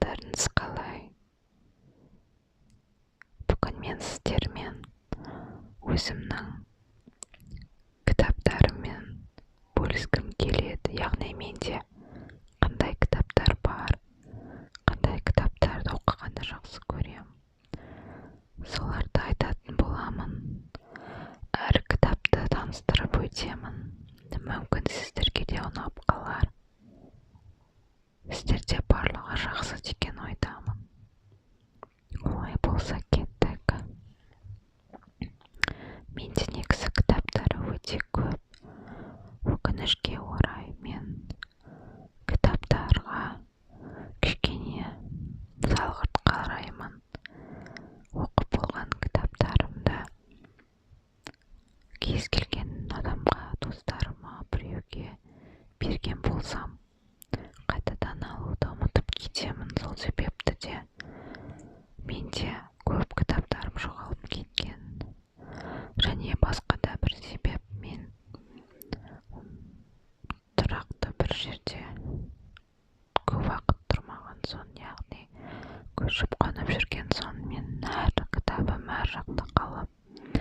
Қалдарыңыз қалай? Бүгін мен сіздермен өзімнің кітаптарыммен бөліскім келеді. Яғни менде қандай кітаптар бар, қандай кітаптарды оқығанды жақсы көрем, соларды айтатын боламын. Әр кітапты таныстырып өтемін. Мүмкін сіздерге де ұнап қалар. Сіздерде барлығы жақсы деген ойдамын. Олай болса кеттік. Менде негізі кітаптар өте көп. Өкінішке орай мен кітаптарға кішкене салғырт қараймын. Оқып болған кітаптарымды кез келген адамға, достарыма, біреуге берген болсам, қайтадан алуды ұмытып кетемін. Сол себепті де менде көп кітаптарым жоғалып кеткен. Және басқа да бір себеп, мен тұрақты бір жерде көп уақыт тұрмаған соң, яғни көшіп қонып жүрген соң, мен әр кітабым әр жақта қалып,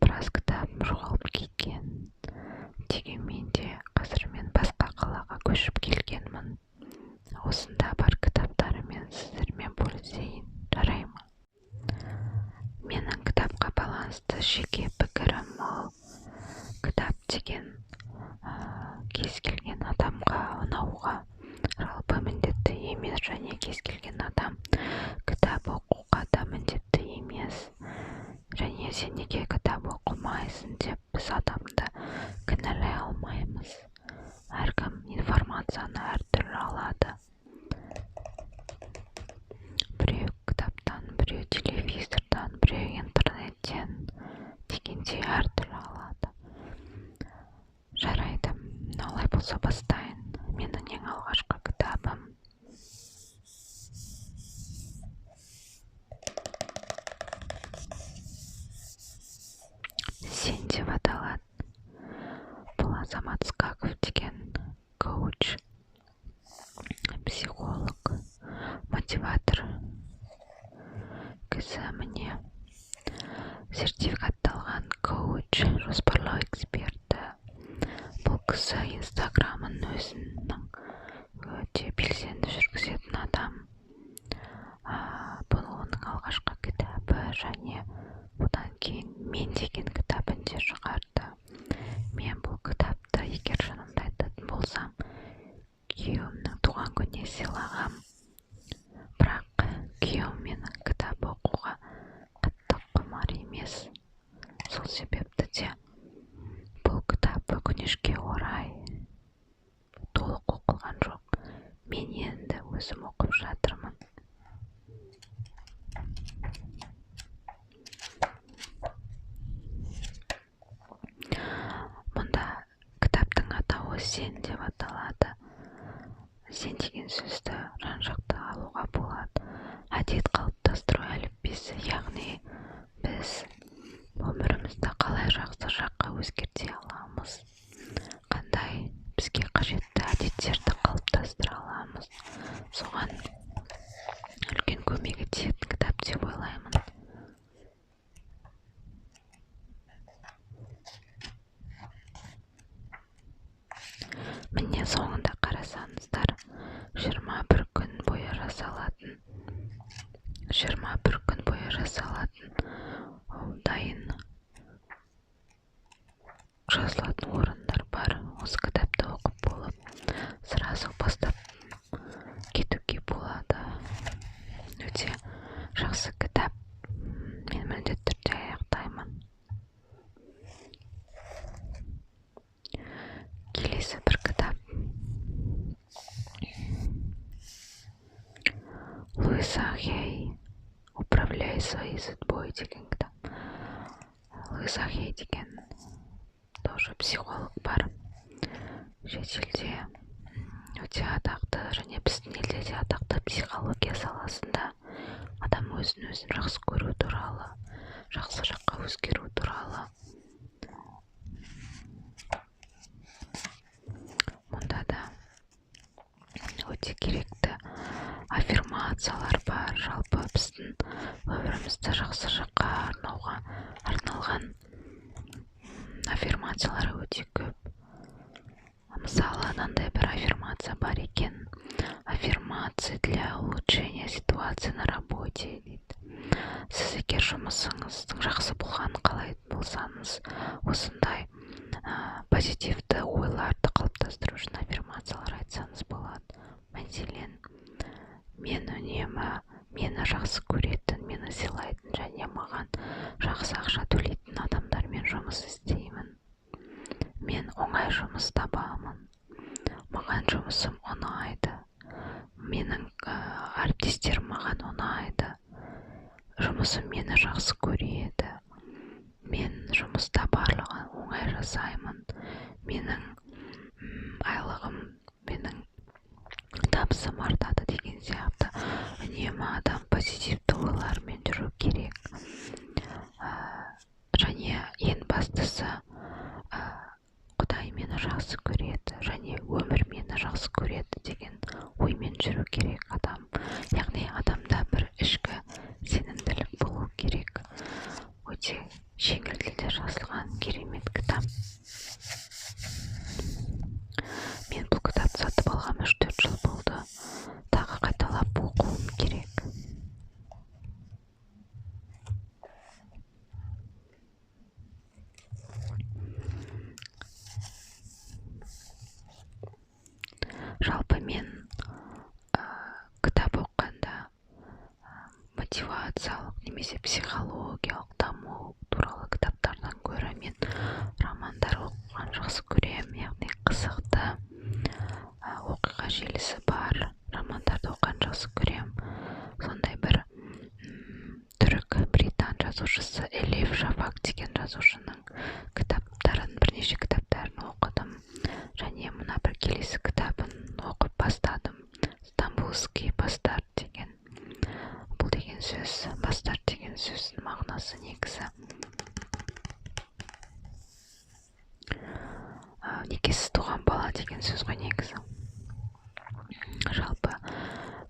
біраз кітабым жоғалып кеткен. Дегенмен де қазір мен басқа қалаға көшіп келгенмін. Осында бар кітаптарыммен сіздермен бөлісейін, жарай ма? Менің кітапқа байланысты жеке пікірім ол кітап деген кез келген адамға ұнауға жалпы міндетті емес, және кез келген адам кітап оқуға да міндетті емес. Және сен неге кітап оқымайсың деп біз адамды кінәлай алмаймыз. Әркім информацияны әртүрлі алады. Біреу кітаптан, біреу телевизордан, біреу интернеттен дегендей әртүрлі алады. Жарайды, олай болса бастайын. Менің ең алғашқы кітабым «Сен» деп аталады. Бұл Азамат Скаков деген коуч, психолог, мотиватор кісі, міне сертификатталған коуч, жоспарлау эксперті. Бұл кісі инстаграмын өзінің өте белсенді жүргізетін адам. Бұл оның алғашқы кітабы, және одан кейін «Мен» деген кітабын де шығарды. Мен бұл кітапты, егер шынымды айтатын болсам, күйеуімнің туған күніне сыйлағам. Бірақ күйеуім менің кітап оқуға қатты құмар емес. Сол себепті де бұл кітап өкінішке орай толық оқылған жоқ. Мен енді өзім оқып жатырмын. Мұнда кітаптың атауы «Сен» деп аталады. Сен деген сөзді жан-жақты алуға болады. Әдет қалыптастыру әліппесі, яғни біз өмірімізді қалай жақсы жаққа өзгерте аламыз, қандай бізге қажетті әдеттерді қалыптастыра аламыз, соған үлкен көмегі тиетін кітап деп ойлаймын. Міне, соңында қарасаңыздар, 21 күн бойы жасалатын, 21 күн бойы жасалатын дайын жазылатын орындар бар. Осы кітапты оқып болып, сразу бастап кетуге болады. Өте жақсы кітап. Мен міндетті түрде аяқтаймын. Келесі бір кітап Луиза Хей «Управляй своей судьбой» деген кітап. Луиза Хей деген тоже психолог бар. Шетелде өте атақты және біздің елде де атақты психология саласында адам өзін өзін жақсы көру туралы, жақсы жаққа өзгеру туралы. Мұнда да өте керекті Аффирмациялар бар. Жалпы біздің өмірімізді жақсы жаққа арнауға арналған аффирмациялар өте көп. Мысалы, мынандай бір аффирмация бар екен: «Аффирмации для улучшения ситуации на работе», — дейді. Сіз егер жұмысыңыздың жақсы болғанын қалайтын болсаңыз, осындай позитивті ойларды қалыптастыру үшін аффирмациялар айтсаңыз болады. Мәселен, мен үнемі мені жақсы көретін, мені сыйлайтын және маған жақсы ақша төлейтін адамдармен жұмыс істеймін. Мен оңай жұмыс табамын. Маған жұмысым ұнайды. Менің әріптестерім маған ұнайды. Жұмысым мені жақсы көреді. Мен жұмыста барлығын оңай жасаймын. Менің айлығым, менің табысым артады деген сияқты. Үнемі адам позитивті ойлармен жүру керек. Және ең бастысы, Құдай мені жақсы көреді және өмір мені жақсы көреді деген оймен жүру керек адам. Яғни адамда бір ішкі сенімділік болу керек. Өте жеңіл тілде жазылған керемет кітап. Мен бұл кітапты сатып алғаныма 3-4 жыл болды. Тағы қайталап оқуым керек. Жалпы мен кітап оқығанда мотивациялық немесе психологиялық даму туралы кітаптардан гөрі мен романдар оқыған жақсы көремін. Яғни қызықты, оқиға желісі бар романдарды оқыған жақсы көремін. Сондай бір түрік британ жазушысы Элиф Шафак деген жазушының кітаптарын, бірнеше кітаптарын оқыдым және мына бір келесі кітабын оқып бастадым, «Стамбулский бастард» деген. Бұл деген сөз, бастард деген сөздің мағынасы негізі некесіз туған бала деген сөз ғой негізі. Жалпы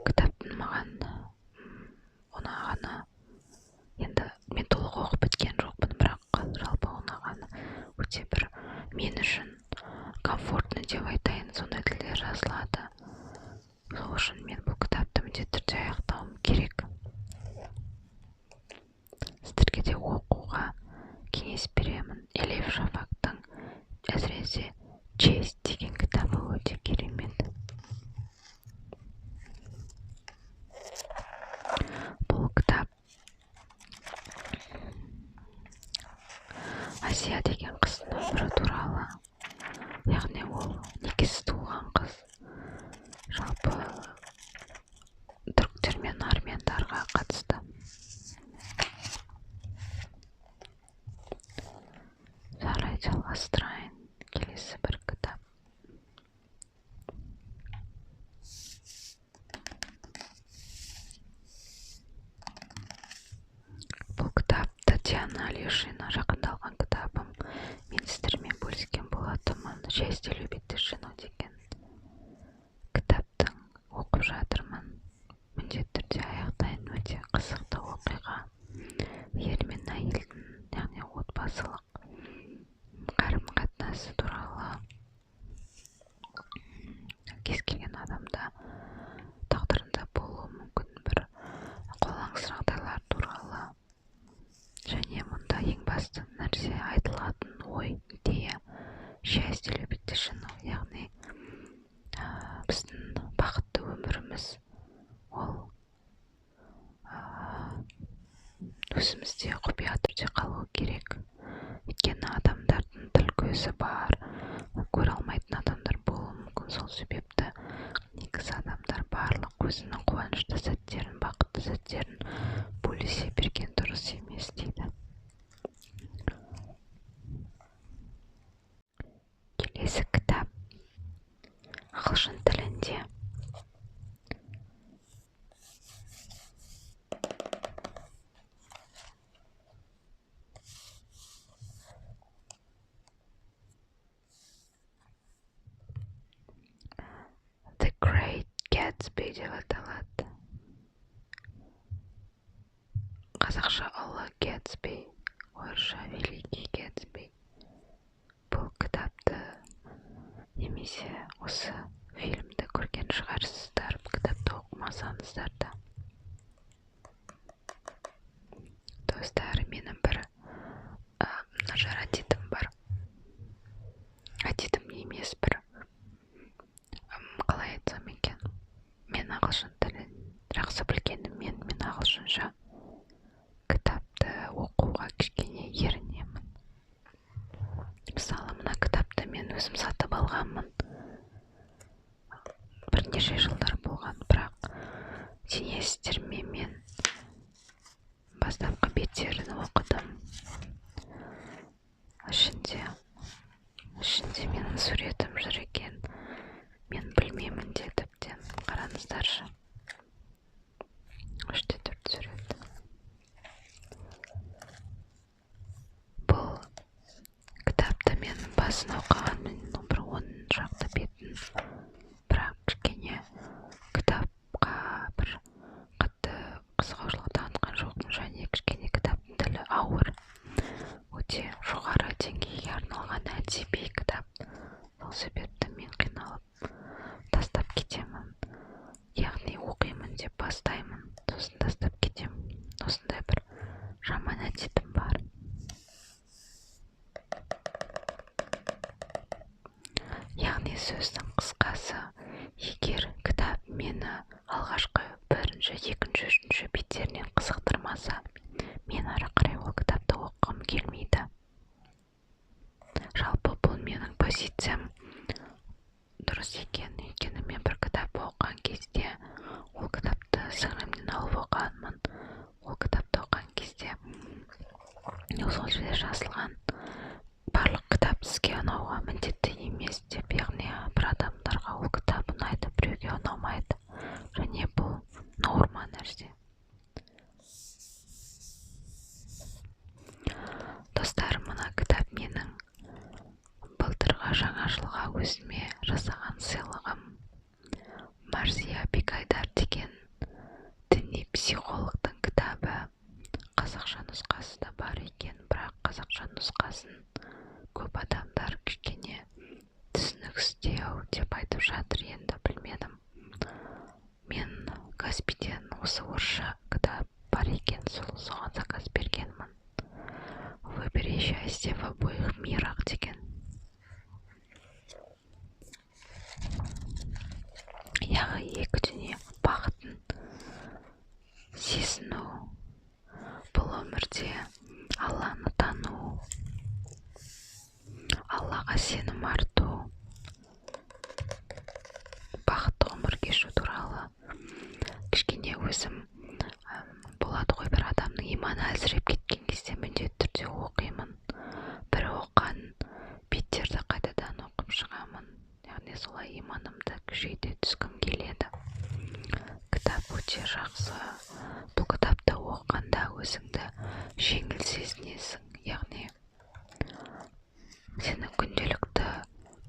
кітаптың маған ұнағаны, енді мен толық оқып біткен жоқпын, бірақ жалпы ұнағаны, өте бір мен үшін комфортно деп айтайын, сондай тілде жазылады. Сол үшін мен бұл кітапты міндетті түрде аяқтауым керек. Сіздерге де оқуға кеңес беремін. Элиф Шафактың әсіресе «Честь» деген кітабы өте керемет. Бұл кітап Асия деген қыздың өмірі туралы, яғни ол некесіз туылған қыз. Жалпы түріктер мен армяндарға қатысты. Жарайды, жалғастырайын. Келесі бір кітап. Бұл кітап Татьяна Алешина, жақында алған кітабым. Мен сіздермен бөліскен болатынмын. «Счастье любит тишину» деген кітаптың оқып жатырмын. Міндетті түрде аяқтайын. Өте қызықты оқиға. Ер мен әйелдің, яғни отбасылық қарым қатынасы туралы, кез келген адамда тағдырында болуы мүмкін бір қолаңсыз жағдайлар туралы. Және мұнда ең басты нәрсе, айтылатын ой, идея: счастье любит тишину, яғни біздің бақытты өміріміз ол өзімізде құпия түрде қалуы керек. Өйткені адамдардың тіл көзі бар, көре алмайтын адамдар болуы мүмкін. Сол себепті негізі адамдар барлық өзінің қуанышты сәттерін, бақытты сәттерін бөлісе берген дұрыс емес дейді. Келесі кітап ағылшын тілінде. «The Great Gatsby» деп аталады. Гэтсби, орысша Великий Гэтсби. Бұл кітапты немесе осы фильмді көрген шығарсыздар, кітапты оқымасаңыздар да. Достар, менің бір нашар әдетім бар. Әдетім емес, бір қалай айтсам екен, мен ағылшын тілін жақсы білгеніммен, мен ағылшынша кітапты оқуға кішкене ерінемін. Мысалы, мына кітапты мен өзім сатып алғанмын, бірнеше жылдар болған, бірақ сенесіздер ме, мен бастапқы беттерін оқыдым. Ішінде менің суретім жүр екен, мен білмеймін де тіптен. Қараңыздаршы, 3-4 сурет. Бұл кітапты мен басын оқығанмын, бір 10 шақты бетін, бірақ кішкене кітапқа бір қатты қызығушылық танытқан жоқпын, және кішкене кітаптың тілі ауыр, өте жоғары деңгейге арналған әдеби кітап. Сол себепті мен қиналып тастап кетемін, яғни оқимын деп бастаймын, сосын тастап кетемін. Осындай бір жаман әдетім бар. Яғни сөздің қысқасы, егер кітап мені алғашқы бірінші, екінші, үшінші беттерінен қызықтырмаса, мен ары қарай ол кітапты оқығым келмейді. Жалпы бұл менің позициям дұрыс екен, өйткені мен бір кітап оқыған кезде, ол кітапты сіңлімнен алып оқығанмын, ол кітапты оқыған кезде сол жерде жазылған барлық кітап сізге ұнауға міндетті емес деп, яғни бір адамдарға ол кітап ұнайды, біреуге ұнамайды, және бұл норма нәрсе. Достар, мына кітап менің былтырғы жаңа жылға өзіме жасаған сыйлығым. Марзия Бекайдар деген діни психологтың кітабы. Қазақша нұсқасы да бар екен, бірақ қазақша нұсқасын көп адамдар кішкене түсініксіздеу деп айтып жатыр, енді білмедім. Мен Каспиден осы орысша кітап бар екен, соған заказ бергенмін. Выбери счастье в обоих мирах деген. Яғни екі дүние бақытын сезіну, бұл өмірде Алланы тану, Аллаға сенім арту, бақытты ғұмыр кешу туралы. Кішкене өзім болады ғой, бір адамның иманы әлсіреп кеткен кезде міндетті түрде оқимын. Бір оқыған беттерді қайтадан оқып шығамын. Яғни солай иманымды күшейте түскім келеді. Кітап өте жақсы. Бұл кітапты оқығанда өзіңді жеңіл сезінесің. Яғни сенің күнделікті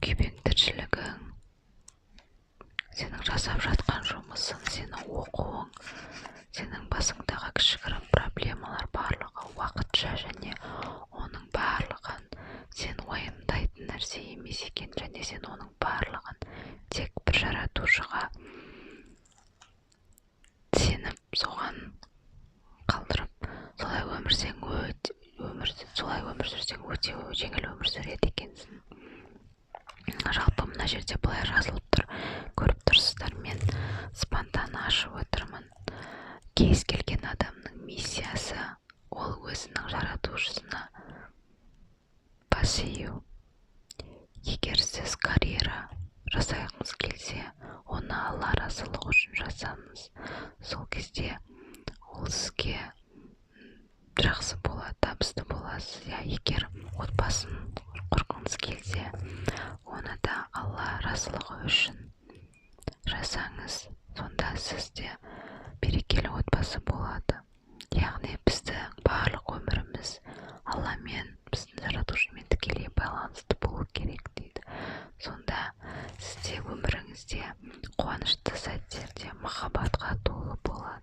күйбең тіршілігің, сенің жасап жатқан жұмысың, сенің оқуың, сенің басыңдағы кішігірім проблемалар барлығы уақытша, және оның барлығын сен уайымдайтын нәрсе емес екен, және сен оның барлығын тек бір жаратушыға сеніп, соған қалдырып, солай өмір сүрсең өте жеңіл өмір сүреді екенсің. Жалпы мына жерде былай жазылып тұр, көріп тұрсыздар, мен спонтанно ашып отырмын. Кез келген адамның миссиясы ол өзінің жаратушысына бас ию. Егер сіз карьера жасағыңыз келсе, оны Алла разылығы үшін жасаңыз. Сол кезде ол сізге жақсы болады, табысты боласыз. Егер отбасын құрғыңыз келсе, оны да Алла разылығы үшін жасаңыз, сонда сізде берекелі отбасы болады. Яғни біздің барлық өміріміз Алламен, біздің жаратушымен тікелей байланысты болу керек дейді. Сонда сізде өміріңізде қуанышты сәттерде махаббатқа толы болады.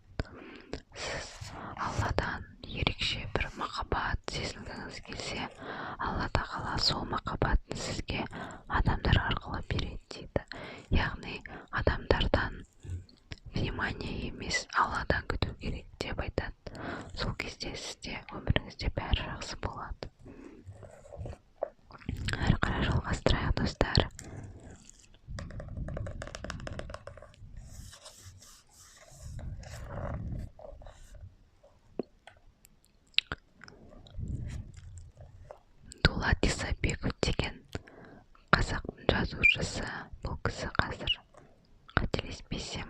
Сіз Алладан ерекше бір внимание емес, Алладан күту керек деп айтады. Сол кезде сізде өміріңізде бәрі жақсы болады. Әрі қарай жалғастырайық, достар. Дулат Исабеков деген қазақтың жазушысы. Бұл кісі қазір, қателеспесем,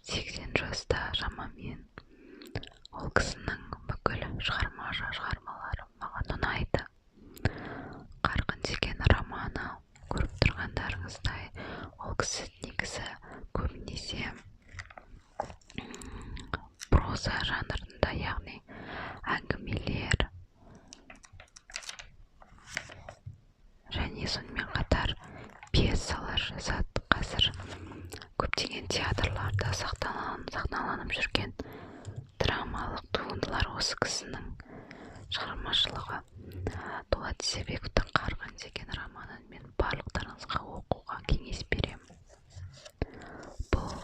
80 жаста шамамен. Ол кісінің бүкіл шығармалары маған ұнайды. Қарқын деген романы, көріп тұрғандарыңыздай, ол кісі негізі көбінесе проза жанрында, яғни әңгімелер және сонымен қатар пьесалар жазады. Қазір көптеген театрларда сахналанып жүрген драмалық туындылар осы кісінің шығармашылығы. Дулат Исабековтің «Қарғын» деген романын мен барлықтарыңызға оқуға кеңес беремін. Бұл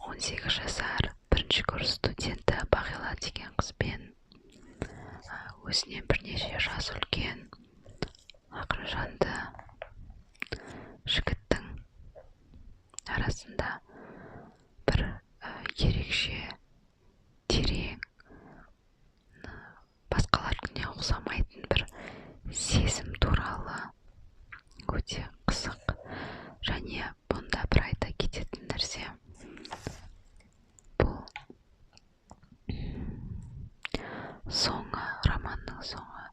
18 жасар бірінші курс студенті Бағила деген қызбен, өзінен бірнеше жас үлкен ақыржанды жігіттің арасында бір ерекше терең, басқалардікіне ұқсамайтын бір сезім туралы, өте қызық. Және бұнда бір айта кететін нәрсе, бұл соңы, романның соңы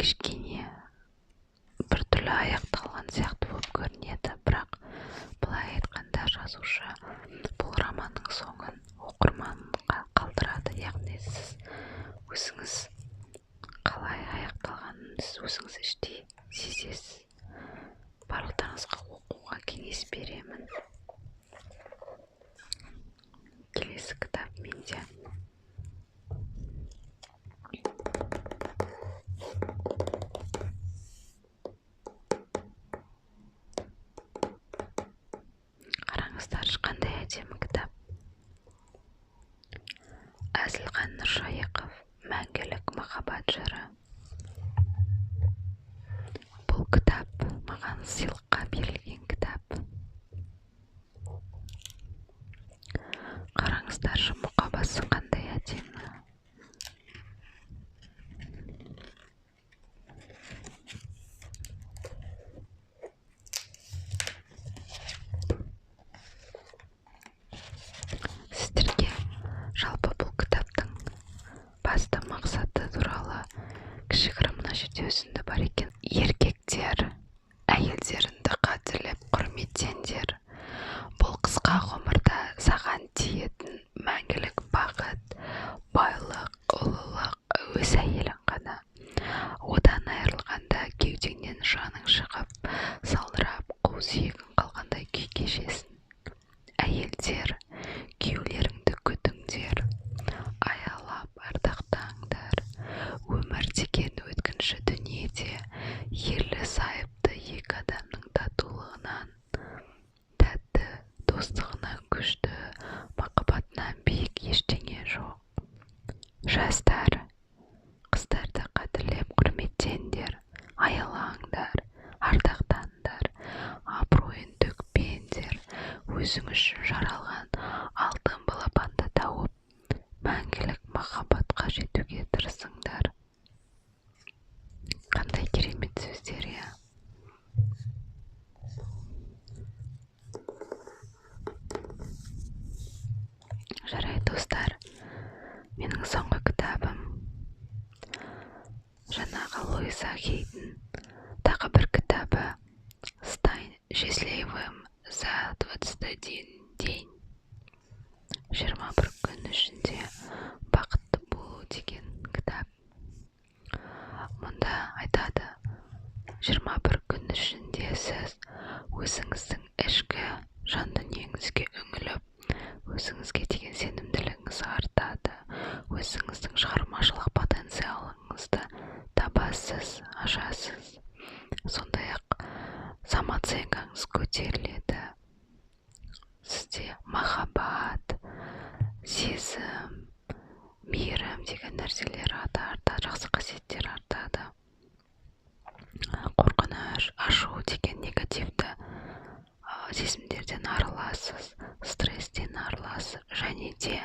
кішкене біртүрлі аяқталған сияқты болып көрінеді, бірақ былай айтқанда жазушы бұл романның соңын оқырманға қалдырады, яғни сіз өзіңіз қалай аяқталғанын сіз өзіңіз іштей сезесіз. Барлықтарыңызға оқуға кеңес беремін. Келесі кітап менде Қараңыздаршы, қандай әдемі кітап. Әзілхан Нұршайықов, «Мәңгілік махаббат жыры». Бұл кітап маған сыйлыққа берілген кітап. Қараңыздаршы, мұқабасы қандай әдемі. Сіздерге жалпы бұл кітаптың басты мақсаты туралы кішігірім мына жерде үзінді бар екен. Еркектер, әйелдеріңді қадірлеп, құрметтеңдер. Бұл қысқа ғұмырда саған тиетін мәңгілік бақыт, байлық, ұлылық өз әйелің ғана. Одан айырылғанда кеудеңнен жаның шығып, салдырап, қу сүйегің қалғандай күй кешесің. Әйелдер, күйеулеріңді күтіңдер, аялап, ардақтаңдар. Өмір деген өткінші дүниеде ерлі зайыпты екі адамның татулығынан, тәтті достығынан, күшті махаббатынан биік ештеңе жоқ. Жастар, қыздарды қадірлеп, құрметтеңдер, аялаңдар, ардақтаңдар, абыройын төкпеңдер. Өзің үшін жаралған алтын балапанды тауып, мәңгілік махаббатқа жетуге тырысыңдар. Қандай керемет сөздер, иә? Жарайды, достар, менің соңғы кітабым жаңағы Луиза Хейдің тағы бір кітабы, «Стань счастливым за 21 день», 21 күн ішінде бақытты болу деген кітап. Мұнда айтады, 21 күн ішінде сіз өзіңіздің ішкі жан дүниеңізге үңіліп, өзіңізге деген сенімділігіңіз артады, өзіңіздің шығармашылық потенциалыңызды табасыз, ашасыз, сондай ақ самооценкаңыз көтеріледі, сізде махаббат Сезім, мейірім деген нәрселер артады, жақсы қасиеттер артады. Қорқыныш, ашу деген негативті сезімдерден арыласыз, стресстен арыласыз және де